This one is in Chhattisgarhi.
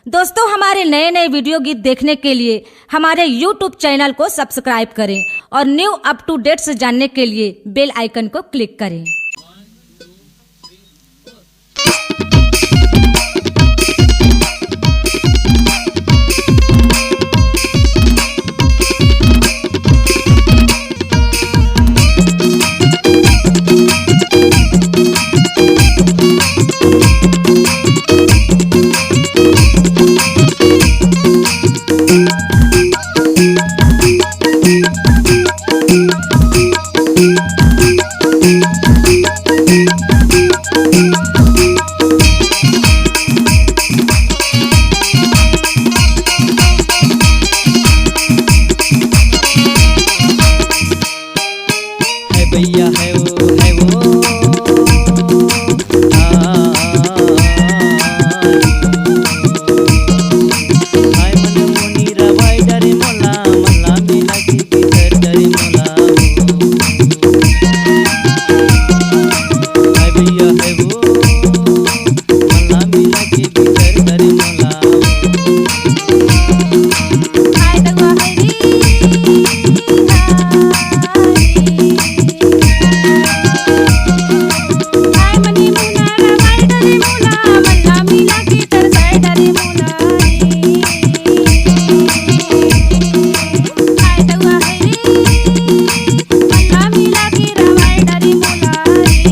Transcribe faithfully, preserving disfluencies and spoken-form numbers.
दोस्तों, हमारे नए नए वीडियो गीत देखने के लिए हमारे YouTube चैनल को सब्सक्राइब करें और न्यू अप टू डेट्स जानने के लिए बेल आइकन को क्लिक करें। है भैया, है वो, है वो। आ, हाय मन मुनी रवाई डरे मोला, मल्ला मिला के भीतर डरे मोला। हाय भैया, है वो। मल्ला मिला के भीतर डरे मोला। हाय दवा है रे, हाय। हाय मनी मुना रवाई डरे मोला, मल्ला मिला के तरसाई डरे मोला रे। हाय दवा है रे, मल्ला मिला के रवाई डरे मोला रे।